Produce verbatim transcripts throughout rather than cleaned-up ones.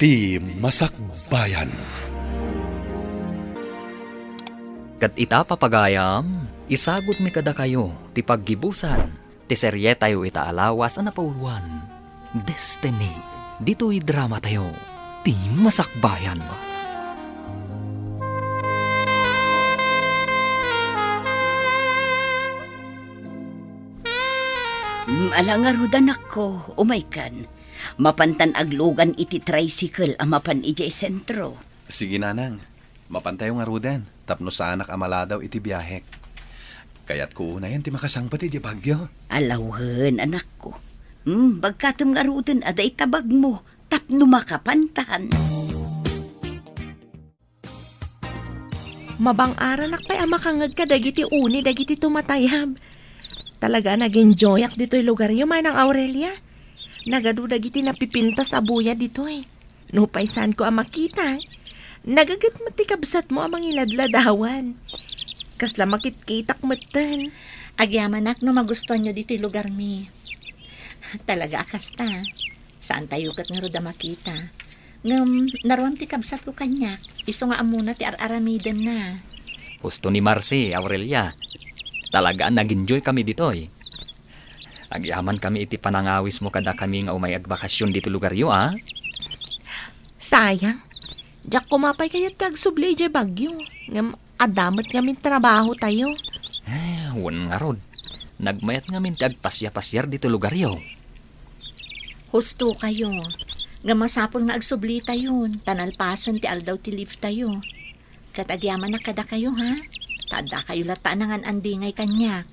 Ti Masakbayan. Ket ita, papagayam, isagutmi kadakayo ti paggibusan ti serietayo ita a lawas a napauluan, Destiny, ditoy dramatayo, Ti Masakbayan. Mm, ala ngarud, anakko, umaykan. Mapantan aglugan iti tricycle a mapan idiay sentro. Sige, nanang. Mapantayo ngaruden, tapno saanak a maladaw iti biahek. Kayatko unayen ti makasangpet idiay Baguio. Ala wen, anakko. Hmm, bagkatem ngaruden a dayta bagmo, tapno makapantan. Mabang-aranak pay a makangeg kadagiti uni dagiti tumatayab. Talaga a nag-enjoyak ditoy lugaryo, Manang Aurelia. Nagadu dagiti napipintas a buya ditoy. Nupay saanko a makita, nagaget met ti kabsatmo a mangiladladawan. Kasla makitkitak metten. Agyamanak no magustuanyo ditoy lugarmi. Talaga a kasta. Saantayo ket ngarud a makita. Ngem naruam ti kabsatko kaniak, isu nga ammona ti ar-aramidenna. Husto ni Marcy, Aurelia. Talaga a nag-enjoy kami ditoy. Agyamankami iti panangawismo kadakami nga umay agbakasyon ditoy lugaryo, a? Sayang. Diak koma pay kayat ti agsubli idiay Baguio. Ngem adda met ngamin trabahotayo. Eh, wen ngarud. Nagmayat ngamin ti agpasiapasiar ditoy lugaryo. Hustokayo. Ngem masapul nga agsublitayon, ta nalpasen ti aldaw ti leave tayo. Ket agyamanak kadakayo, ha? Ta addakayo latta a nangan-andingay kaniak.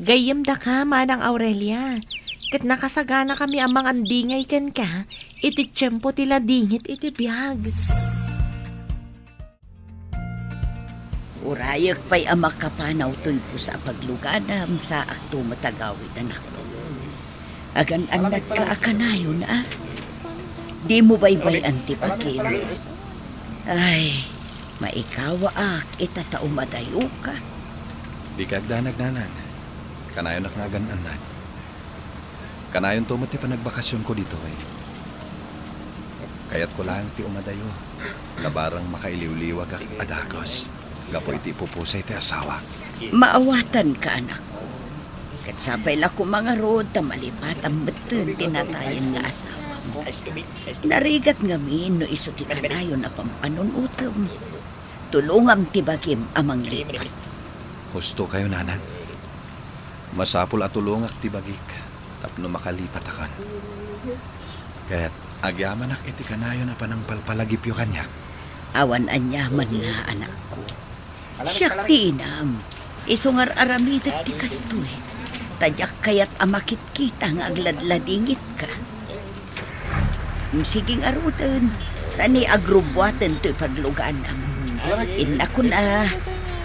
Gayyemdaka, Manang Aurelia. Ket nakasaganakami a mangandingay kenka iti tiempo ti ladingit iti biag. Urayek pay a makapanaw toy pusa a pagluganam, saakto met a gawid, anakko. Agan-annatka a kanayon, a? Dimo baybay-an ti bagim. Ay, maikawaak ita ta umadayoka. Dika agdanag, nanang. Kanayonak nga agan-annad. Kanayonto met ti panagbakasionko ditoy. Kayatko laeng ti umadayo. Labarang makailiwliwagak a dagus gapu iti ipupusay ti asawak. Maawatanka, anakko. Ket sapay la koma ngarud ta malipatam metten ti natayen nga asawam. Narigat ngamin no isu ti kanayon a pampanunotem. Tulongam ti bagim a manglipat. Hustokayo, nanang. Masapul a tulongak ti bagik tapno makalipatakon. Ket agyamanak iti kanayon a panangpalpalagipyo kaniak. Awan aniamanna, anakko. Siak ti inam. Isu nga ar-aramidek ti kastoy. Ta diak kayat a makitkita nga agladladingitka. Sige ngaruden, ta ni agrubbuaten toy pagluganam. Innak kuna,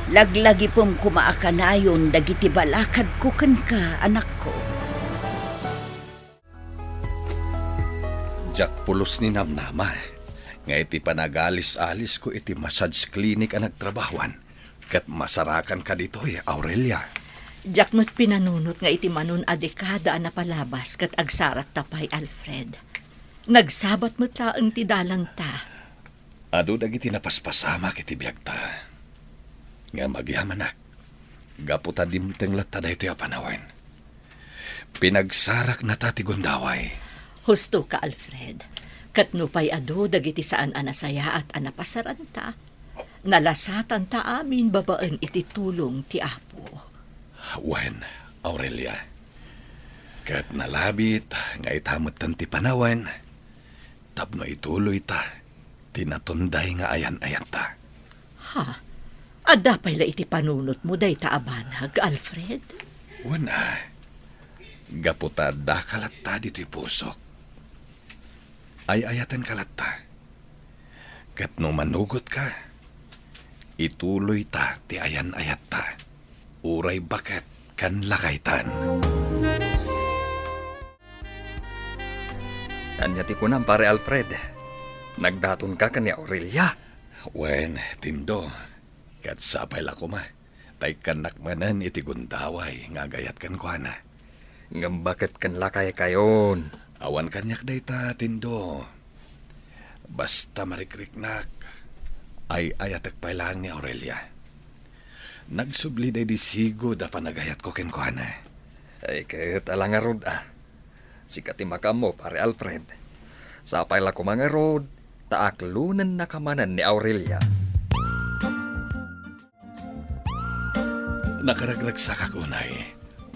laglagipem koma a kanayon dagiti balakadko kenka, anakko. Diak pulos ni namnama nga iti panagalis-alisko iti massage clinic a nagtrabahoan, ket masarakanka ditoy, Aurelia. Diak met pinanunot nga iti manon a dekada a napalabas ket agsarakta pay, Alfred. Nagsabat met laeng ti dalanta. Adu dagiti napaspasamak iti biagta. Ngem agyamanak, gapu ta dimteng latta daytoy a panawen. Pinagsaraknata ti gundaway. Hustoka, Alfred. Ket nupay adu dagiti saan a nasayaat a napasaranta, nalasatanta amin babaen iti tulong ti Apo. Wen, Aurelia. Ket nalabit nga ita metten ti panawen tapno ituloyta ti natunday nga ayan-ayatta. Ha? Adda pay la iti panunotmo dayta a banag, Alfred? Wen a, gapu ta addaka latta ditoy pusok. Ay-ayatenka latta. Ket no manugotka, ituloyta ti ayan-ayatta. Uray baket ken lakaytan. Ania ti kunam, Pare Alfred? Nagdatonka ken ni Aurelia? Wen, Tindo, ket sapay la koma, ta ikkannak manen iti gundaway nga agayat kenkuana. Ngem baket ken lakaykayon? Awan kaniak dayta, Tindo. Basta marikriknak, ay-ayatek pay laeng ni Aurelia. Nagsubli daydi sigud a panagayatko kenkuana. Ay, ket ala ngarud a. Sika ti makaammo, Pare Alfred. Sapay la koma ngarud, ta aklonennaka manen ni Aurelia. Nakaragragsakak unay,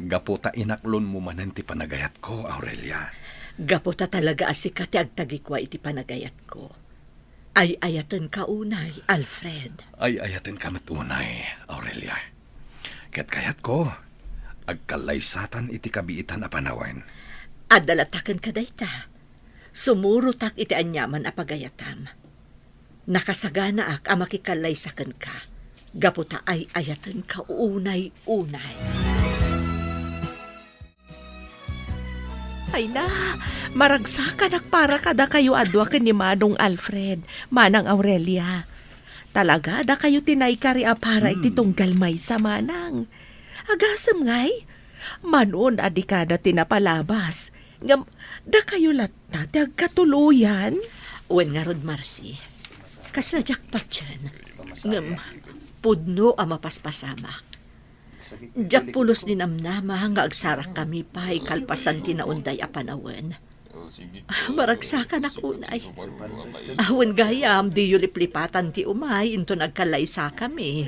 gapu ta inaklonmo manen ti panagayatko, Aurelia. Gapu ta talaga a sika ti agtagikua iti panagayatko. Ay-ayatenka unay, Alfred. Ay-ayatenka met unay, Aurelia. Ket kayatko, agkallaysatan iti kabiitan a panawen. Adda latta kenka dayta. Sumurotak iti aniaman a pagayatam. Nakasaganaak a makikallaysa kenka, gapu ta ay-ayatenka unay-unay. Ay na, maragsakanak para kadakayo a dua ken ni Manong Alfred, Manang Aurelia. Talaga, dakayo ti naikari a para iti Hmm. tunggal maysa, Manang. Agasem ngay, manon a dekada ti napalabas, ngem dakayo latta ti agkatuloyan? Wen ngarud, Marcy, kasla diak patien, ngem pudno a mapaspasamak. Diak pulos ninamnama nga agsarakkami pay kalpasan ti naunday a panawen. Maragsakanak unay. Awan gayam, diyo liplipatan ti umay inton agkallaysakami.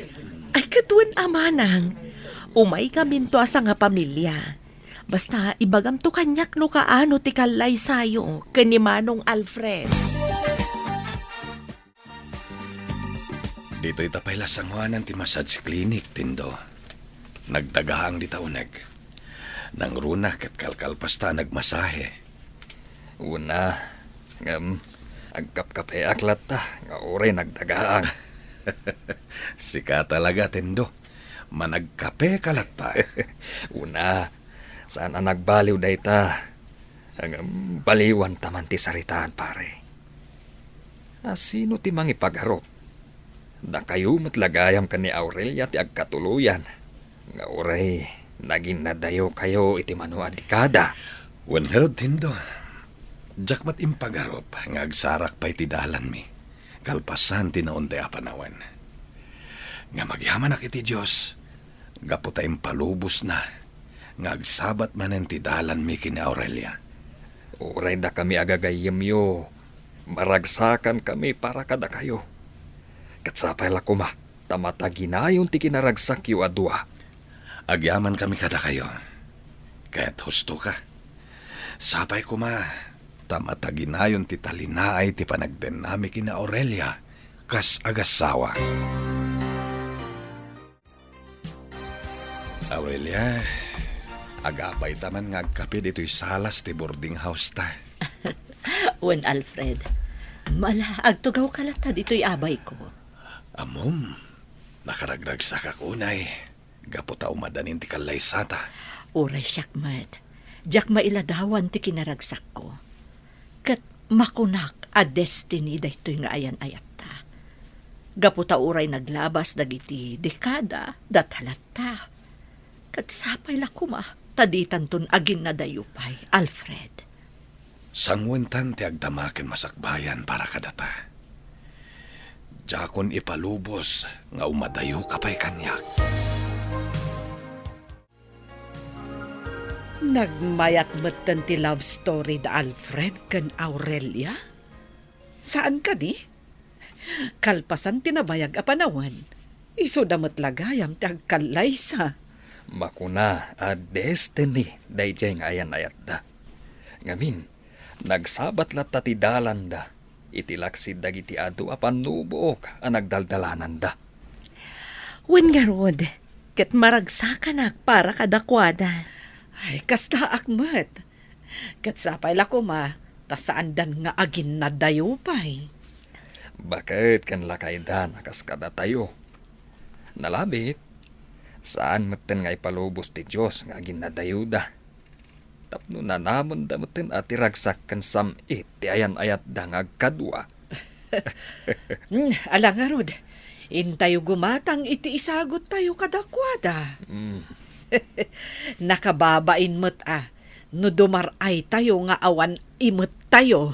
Ay, ket wen a, Manang, umaykaminto a sangapamilia. Basta ibagamto kaniak no kaano ti kallaysayo ken ni Manong Alfred. Ditoy ta pay la sangoanan ti massage clinic, Tindo. Nagdagaang dita uneg. Nangruna ket kalkalpasta a nagmasahe. Una, ngem, agkapkapeak latta nga uray nagdagaang. Sika talaga, Tindo. Managkapeka latta. Una, saan a nagbaliw dayta. Ngem baliwanta man ti saritaan, pare. A, sino ti mangipagarup? Dakayo met la gayam ken ni Aurelia ti agkatuloyan nga uray naginnadayokayo iti mano a dekada. Wen ngarud, Tindo, diak met impagarup nga agsarak pay ti dalanmi kalpasan ti naunday a panawen. Ngem agyamanak iti Dios, gapu ta impalubosna nga agsabat manen ti dalanmi ken ni Aurelia. Uray dakami a gagayyemyo, maragsakankami para kadakayo. Ket sapay la koma ta mataginayon ti kinaragsakyo a dua. Agyamankami kadakayo. Ket husto ka. Sapay koma ta mataginayon ti talinaay ti panagdennami ken ni Aurelia kas agassawa. Aurelia, agapayta man nga agkape ditoy salas ti boarding house ta. Wen, Alfred, mala, agtugawka latta ditoy abayko. Ammom, nakaragragsakak unay, gapu ta umadanin ti kallaysata. Uray siak met, diak mailadawan ti kinaragsakko. Ket makunak a destiny daytoy nga ayan-ayatta. Gapu ta uray naglabas dagiti dekada, data latta. Ket sapay la koma ta ditanton aginnadayo pay, Alfred. Sangoentan ti agdama ken masakbayan para kadata. Diakon ipalubos nga umadayoka pay kaniak. Nagmayat metten ti love story da Alfred ken Aurelia? Saan kadi? Kalpasan ti nabayag a panawen, isuda met la gayam ti agkallaysa. Makuna a destiny daydiay nga ayan-ayatda. Ngamin, nagsabat latta ti dalanda iti laksid dagiti adu a pannubook a nagdaldalananda. Wen ngarud, ket maragsakanak para kadakuada. Ay, kastaak met. Ket sapay la koma, ta saandan nga aginnadayo pay. Baket ken lakaydan a kas kadatayo. Nalabit, saan metten nga ipalubos ti Dios nga aginnadayoda. Tapno nanamenda metten a ti ragsak ken sam-it ti ayan-ayatda nga agkadua. Hmm, ala ngarud, intayo gumatang iti isaguttayo kadakuada. Mm. Nakababain met a, no dumar-aytayo nga awan imet tayo.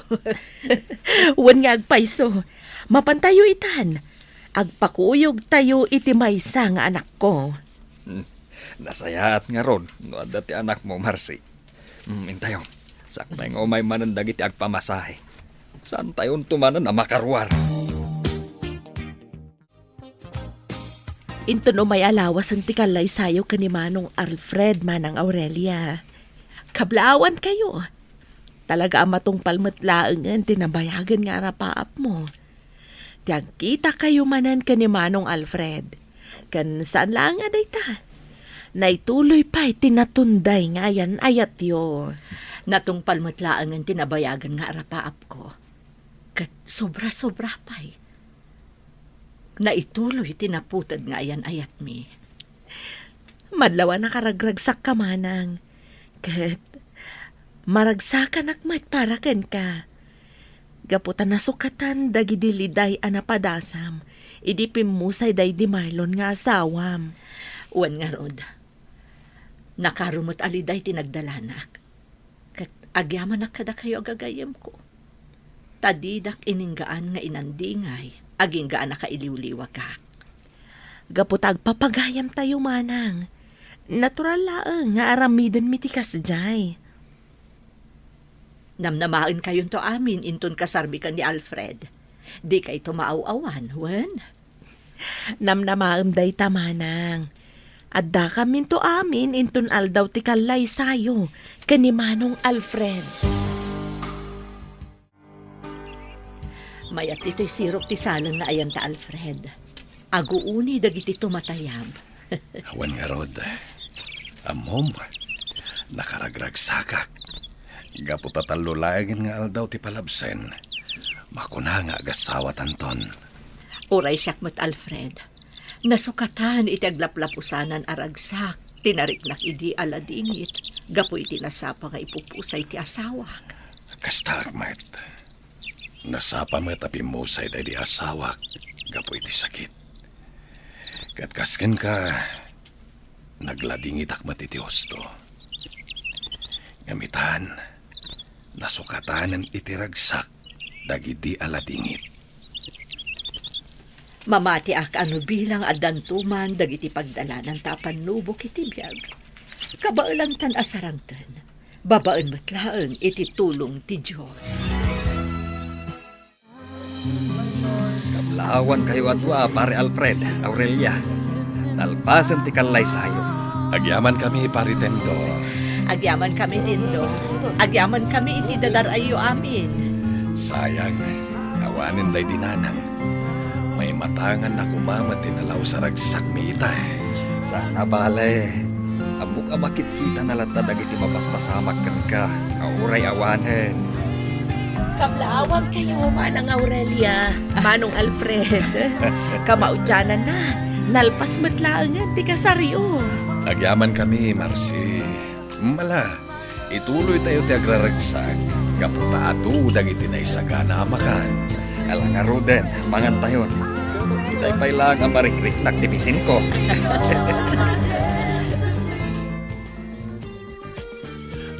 Wen nga agpayso, mapantayo itan. Agpakuyogtayo iti maysa nga anakko. Hmm. Nasayaat ngarud no adda ti anakmo, Marcy. Hmm, intayo. Sakbay nga umay manen dagiti agpamasahe. Saantayonto manen a makaruar. Inton umay a lawasen ti kallaysayo ken ni Manong Alfred, Manang Aurelia. Kablaawankayo. Talaga a matungpal met laengen ti nabayagen nga arapaapmo. Ti agkitakayo manen ken ni Manong Alfred. Ken saan laeng a dayta. Naituloy pay ti natunday nga ayan-ayatyo. Natungpal met laengen ti nabayagen nga arapaapko. Ket sobra-sobra pay. Naituloy ti naputed nga ayan-ayatmi. Madlaw a nakaragragsakka, Manang. Ket maragsakanak met para kenka. Gapu ta nasukatan dagidi liday a napadasam idi pimmusayda idi Marlon nga asawam. Wen ngarud, nakaro met a liday ti nagdalanak. Ket agyamanak kadakayo a gagayyemko. Ta didak ininggaan nga inandingay, agingga a nakailiwliwagak. Gapu ta agpapagayamtayo, Manang. Natural laeng nga aramidenmi ti kasdiay. Namnamaenkayonto amin inton kasarmi ken ni Alfred. Dikayto maaw-awan, wen? Namnamaem dayta, Manang. Addakaminto amin inton aldaw ti kallaysayo ken ni Manong Alfred. Mayat ditoy sirok ti saleng nga ayanta, Alfred. Aguuni dagiti tumatayab. Awan ngarud. Ammom, nakaragragsakak. Gapu ta tallo laengen nga aldaw ti palabsen, makuna nga agasawatanton. Uray siak met, Alfred. Nasukatan iti aglaplapusanan a ragsak ti nariknak idi a ladingit gapu iti nasapa nga ipupusay ti asawak. Kastaak met. Nasapa met a pimmusay daydi asawak gapu iti sakit. Ket kas kenka, nagladingitak met iti husto. Ngem itan, nasukatanen iti ragsak dagidi a ladingit. Mamatiak a no bilang addanto man dagiti pagdalananta a pannubok iti biag, kabaelantan a sarangten, babaen met laeng iti tulong ti Dios. Kablaawankayo a dua, Pare Alfred, Aurelia. Nalpasen ti kallaysayo. Agyamankami, Pare Tendo. Agyamankami, Tendo. Agyamankami iti dadar-ayyo amin. Sayang, awanen daydi nanang. Maimatanganna koma met ti nalaus a ragsakmi ita. Saan a bale. Ammok a makitkitana latta dagiti mapaspasamak kenka a uray awanen. Kablaawankayo, Manang Aurelia, Manong Alfred. Kamaudiananna, nalpas met laengen ti kasaryo. Agyamankami, Marcy. Mala, ituloytayo ti agraragsak gapu ta adu dagiti naisagana a makan. Ala ngaruden, mangantayon. Itay pay laeng a marikriknak ti bisinko.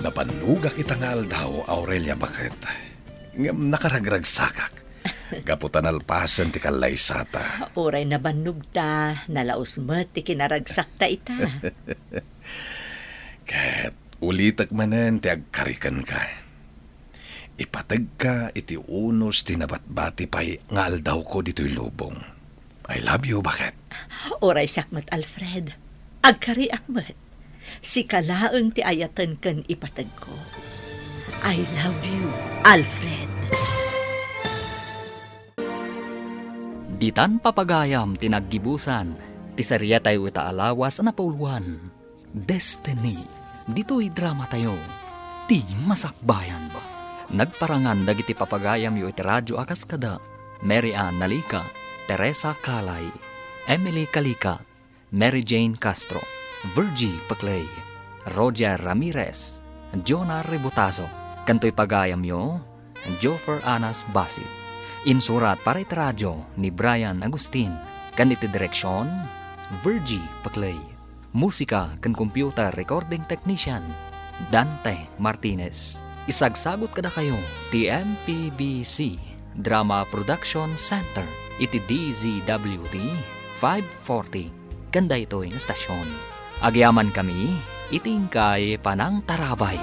Napannugak ita nga aldaw, Aurelia, baket. Ngem nakaragragsakak. Gapu ta nalpasen ti kallaysata. Uray nabannogta, nalaus met ti kinaragsakta ita. Ket ulitek manen ti agkari kenka. Ipategka iti unos ti nabatbati pay nga aldawko ditoy lubong. I love you, baket. Uray siak met, Alfred. Agkariak met. Sika laeng ti ayaten ken ipategko. I love you, Alfred. Ditan papagayam ti naggibusan ti seriatayo ita a lawas a napauluan, Destiny. Ditoy dramatayo, Ti Masakbayan. Nagparangan dagiti papagayamyo iti radyo a kas kada Mary Ann Nalica, Teresa Calay, Emily Calica, Mary Jane Castro, Virgie Paclay, Roger Ramirez, Jonah Rebotazo, ken toy pagayamyo, Joffer Anas Basit. Insurat para iti radyo ni Brian Agustin, ken iti direksion, Virgie Paclay. Musika ken computer recording technician, Dante Martinez. Isagsagut kadakayo ti M P B C Drama Production Center iti D Z W T five forty ken daytoy nga stasyon. Agyamankami iti inkay panangtarabay.